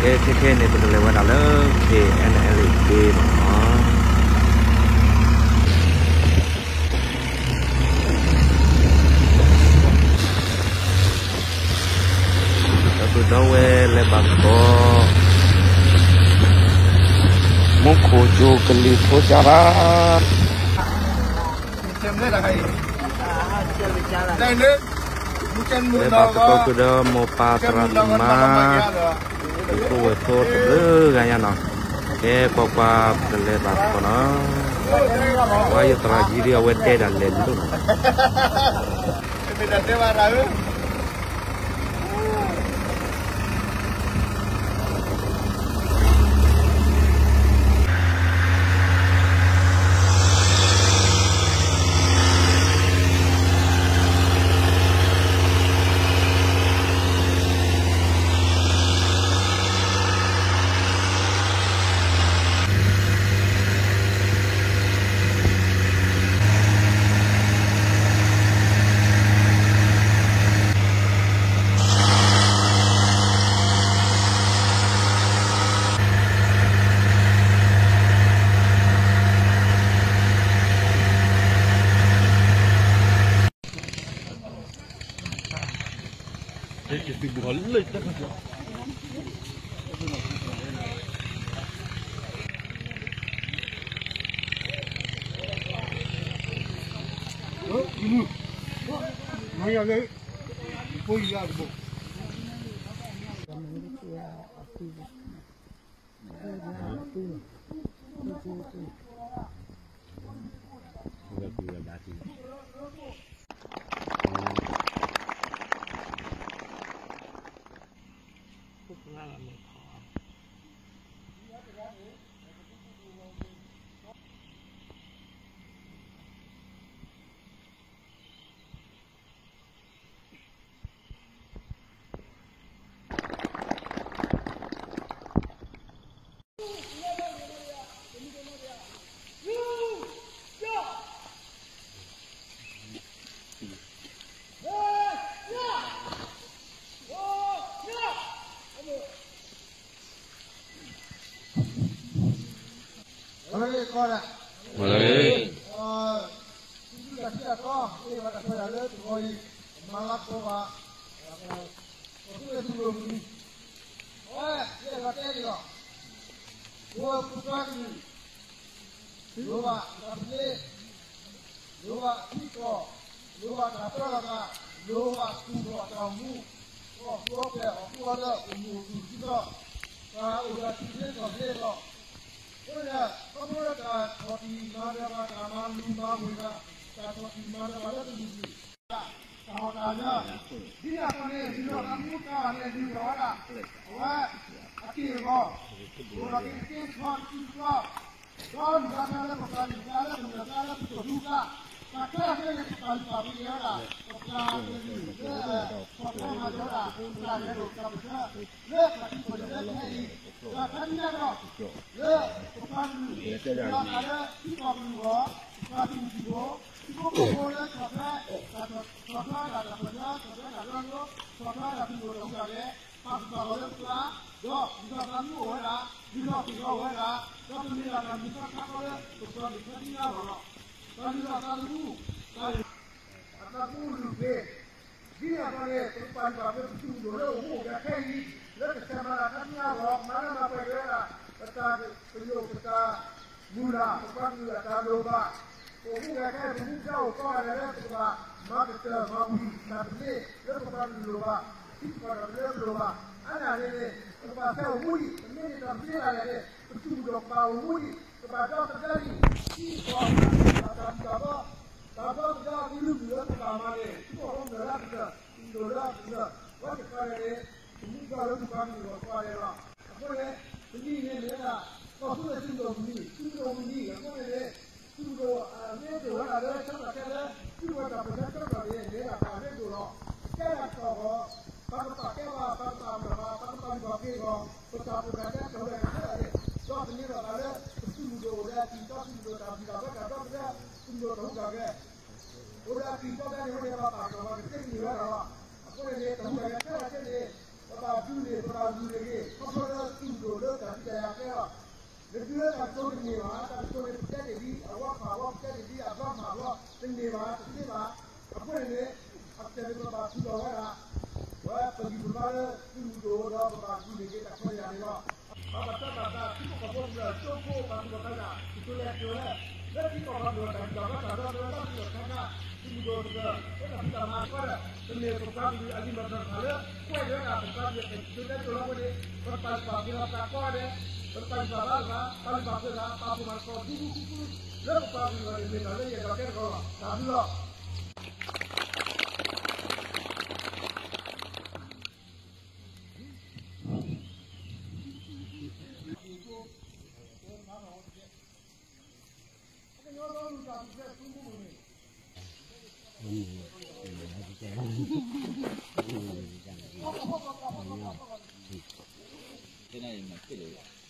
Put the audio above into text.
ကဲ ခဲခဲအံၤန့ၣ် ပကလဲၤဝဲဒၣ်လၢ KNLA Day မ့ၢ်နီၤ. ဒီပုၢ်ဒီဝဲၢ် လဲၤဘၣ်ကီး မူခိၣ်ကၠိကလံၤဖိစၢ်ဘၣ်. လဲၤဘၣ်ကီးဃုာ်ဒီးမိၢ်ပၢ်သရၣ်သမါ, ပုၢ်ဖိဝဲၢ်ဖိတဘျုးဂၤညါနီၤ. ကဲ ကွၢ်ကွၢ် ပကလဲၤဘၣ်ကီးနီၤ. ပှၤယသရၣ်ယံၤဒ်အဝဲတဲဒၣ်လဲၤလိၤနီၤ. လိၣ်ဘၣ်တၢ်ပျ့ၤ, လိၣ်ဘၣ်ထံကီၢ်, လိၣ်ဘၣ်တၢ်ပၢတၢ်ပြး, လိၣ်ဘၣ်သူၣ်ထီၣ်တၢ်အိၣ်မူ, ကီၢ်သူၣ်အီၣ်ပှဲၤအီၣ်ကူအီၣ်လၢအိၣ်မူအပူၤဒ်သိး, ပှၤအိၣ်ဒီးထံသ့ကီၢ်သ့အဂီၢ်, အဃိန့ၣ် ခီဖျိလၢတၢ်ထီၣ်တံၢ်မၤနၢၤဘၣ် တၢ်မၤလူၤမၤဝ့ၤဘၣ်, တၢ်ထီၣ်တံၢ်မၤနၢၤဘၣ်လၢတမုၢ်တနံၤ တၢ်ဟီၣ်တၢ်လၢ, ဒ်န့ၣ်အသိးန့ၣ် ဒ်သိးတၢ်မူတၢ်န့ၣ် ဒ်သိးဝဲဒၣ်, အဝဲအက့ၢ်အဂီၤ, အိၣ်ဒီးက့ၤကသ့တခီတစုတခီ, ဒီးဒုၣ်ဒါလၢပပာ်လုၢ်ပာ်လၢပမၤတၢ်လၢပကဒူသး, တၢ်ခဲလၢာ်ခဲဆ့န့ၣ် ပပာ်လုၢ်ပာ်ပှ့ၤက့ၤဝဲဒၣ် ပပှၤကလုာ်လၢ ပှၤဖီမၤစၢၤဝဲဒၣ် ပတၢ်လဲၤဒိးတၢ်ပၢၢ်ဆၢ လၢပှၤထံပှၤကီၢ်လၢခဲအံၤ, တၢ်ခါဆူညါဒီး လၢပပှၤကလုာ်, ဒီးတၢ်လၢထံကီၢ်ကလုာ်အဂီၢ်, ပပှၤကလုာ်ထံဖိ, ထံဖိကီၢ်ဖိလၢဆီၣ်ထွဲ, ဆီၣ်ထွဲဒၣ်တၢ်ပၢၢ်ဆၢ, ဆီၣ်ထွဲတၢ်ရ့လိာ်, ဆီၣ်ထွဲဒၣ်တၢ်သူၣ်ဒိၣ်သးဖျၢၣ်, ပာ်သူၣ်ပာ်သးလၢပှၤ, ဒီးဒ်သိးတၢ်မူအိၣ်ဝဲဒၣ်, ဒ်သိးက့ၤလီၤဝဲဒၣ်, ဒီးပမ့ၢ်ဒၣ်တၢ်မုာ်တၢ်ခါခီလၢပပှၤကလုာ်ခဲဆ့ညါအဂီၢ်လီၤ. တၢ်လုၢ်လီၢ်သးသမူ, တၢ် အတၢ်ကူၣ်လုၢ်ပှ့ၤ, ဒ်န့ၣ်အသိးန့ၣ် ပကပာ်လုၢ်ပာ်ပှ့ၤပသုးမုၢ်ဒိၣ်လၢအိၣ်မူအိၣ်ဂဲၤခဲအံၤ, လၢကဆဲးမၤတၢ်ခါဆူညါအဂီၢ် မၤလၢမၤပှဲၤက့ၤဝဲဒၣ် ပတၢ်ပညိၣ်ပတၢ်မုၢ်လၢ် ပပှၤကလုာ်အတၢ်လိၣ်ဘၣ်, ပအိၣ်မူအိၣ်ဂဲၤခဲအံၤ ပမူဒါအိၣ်ကီးဂၤဒဲးလၢ ပကဘၣ်မၤကတၢၢ်မၤဝံၤတၢ်သဘျ့လၢပပှၤကလုာ်လိၣ်ဘၣ်, ထံကီၢ်တၢ်သဘျ့လိၣ်ဘၣ်, အါန့ၢ်န့ၣ် ပကဘၣ်ဆဲးအိၣ်မူဒံး, ပမ့ၢ်န့ၢ်တၢ်သဘျ့ဒၣ်လဲာ်န့ၣ် ပသုးမုၢ်ဒိၣ်ကဘၣ်အိၣ်မူဒံး, ကဘၣ်ဒီသဒၢဒံး, ထံကီၢ်တၢ်ဘျုးတၢ်ဖှိၣ် တၢ်ဒီသဒၢဒံး လုၢ်လုၢ်လၢပကဘၣ်မၤန့ၣ် ထံကီၢ်ဖိမုၢ်လၢ်လၢပကတၢၢ် သုးမုၢ်ဒိၣ်လၢပကတၢၢ်, ဝဲတခါန့ၣ်န့ၣ် ပမူဒါလၢပပှၤကလုာ်အဂီၢ်ကိးဂၤဒဲးလီၤ. အဃိန့ၣ် တနံၤအံၤန့ၣ် မ့ၢ်ဝဲဒၣ် ကီၢ်သူလ့ၤသုးမုၢ်ဒိၣ်မုၢ်နံၤ, သုးမုၢ်ဒိၣ်မုၢ်နံၤ, အဃိန့ၣ်န့ၣ် သုးမုၢ်ဒိၣ်အရ့ဒိၣ်ဝဲဒၣ်လၢဆၢကတီၢ်ခဲလၢာ် သုးဝဲတၢ်ပၢၢ်ဆၢဆၢကတီၢ်န့ၣ် မ့ၢ်ဒၣ်တၢ်ရ့ဒိၣ်လီၤ. ကဲဒၣ်တကတီၢ်အဂီၢ် ပကပာ်ကဲဘၣ် ပကပာ်မၤဘၣ် ပကပာ်လုၢ်ပာ်ပှ့ၤအဂီၢ် ပတၢ်ပၢၢ်ဆၢခဲလၢာ်ခဲဆ့န့ၣ် ဒီးသန့ၤထီၣ်သးလၢ ပသုးမုၢ်ဒိၣ်အိၣ်လၢအတံၤသကိး သုးမုၢ်ဒိၣ်တၢ်ဘျုးတၢ်ဖှိၣ် တၢ်ဒီသဒၢ သုးမုၢ်ဒိၣ်တၢ်ဟူးတၢ်ဂဲၤ အိၣ်လၢအတံၤသကိးန့ၣ် အဝဲန့ၣ် ပဘၣ်ပာ်ကီၤပှၤကသ့န့ၢ်ဝဲဒၣ်လီၤ. အဃိန့ၣ်န့ၣ် တၢ်ဟူးတၢ်ဂဲၤခဲလၢာ်ခဲဆ့န့ၣ် ပဘၣ် ဒုးန့ၣ် ပဘၣ်ဂုာ်န့ၢ်ဂ့ၤ ခီဖျိလၢသုးမုၢ်ဒိၣ်လၢတၢ်ဒုးတၢ်ယၤကျဲလီၤ. နဒုးလၢတၢ်ကတိၤတန့ၢ်ဘၣ်, တၢ်ကတိၤန့ၣ် ပတဲတ့ၢ်ဒ်အဝီတဖၣ်အဂီၢ်, ပတဲတ့ၢ်ဒ်အဘျီတဖၣ်အဂီၢ်, တန့ၢ်ဘၣ်, တသ့ဘၣ်. အဃိန့ၣ်န့ၣ် အကတၢၢ်န့ၣ် ပဘၣ်သူၣ်ထီၣ်ဝဲဒၣ် ဝဲပဂံၢ်ပဘါလၢသုးမုၢ်ဒိၣ်ဒီး ပဘၣ်ဂုာ်န့ၢ်က့ၤတၢ်ခွဲးတၢ်ယာ်န့ၣ်လီၤ. ပဘၣ်တၢ်ဘၣ်သး ထံဖိကီၢ်ဖိကမျၢၢ် ကၠိဖိ ပှၤသူၣ်က့သးပှၢ် သုးကျိၤလဲၤကျိၤလဲၣ်, လၢထံကီၢ်ပှၤကမျၢၢ်တၢ်ဒုးတၢ်ယၤ တၢ်လီၢ်တၢ်ကျဲ သုးမုၢ်ဒိၣ်တဖၣ် လၢတၢ်ဖံးတၢ်မၤအဃိဒီး တမ့ၢ်ပပှၤကလုာ်အဂံၢ်မၤတဖၣ်လၢ ကွဲးဝဲဒၣ်ပပှၤကလုာ် သုးကျိၤလဲၤကျိၤလီၤအဃိန့ၣ် ပတပာ်လုၢ်ပာ်ပှ့ၤလီၤပသးကိးဂၤဒဲး, ပတပာ်လုၢ်ပာ်ပှ့ၤလီၤပသး, ပာ်လုၢ်ပာ်ပှ့ၤသး, ပာ်ဖှိၣ်မၤသကိး ဒူဒူဃူဃူ လၢပပှၤကလုာ်အဂီၢ်န့ၣ် မ့ၢ်တၢ်လၢယအဲၣ်ဒိးတဲသကိးလီၤ. တၢ်ဘျုးလီၤ. တနံၤအံၤမၤခ့ၣ်လၢ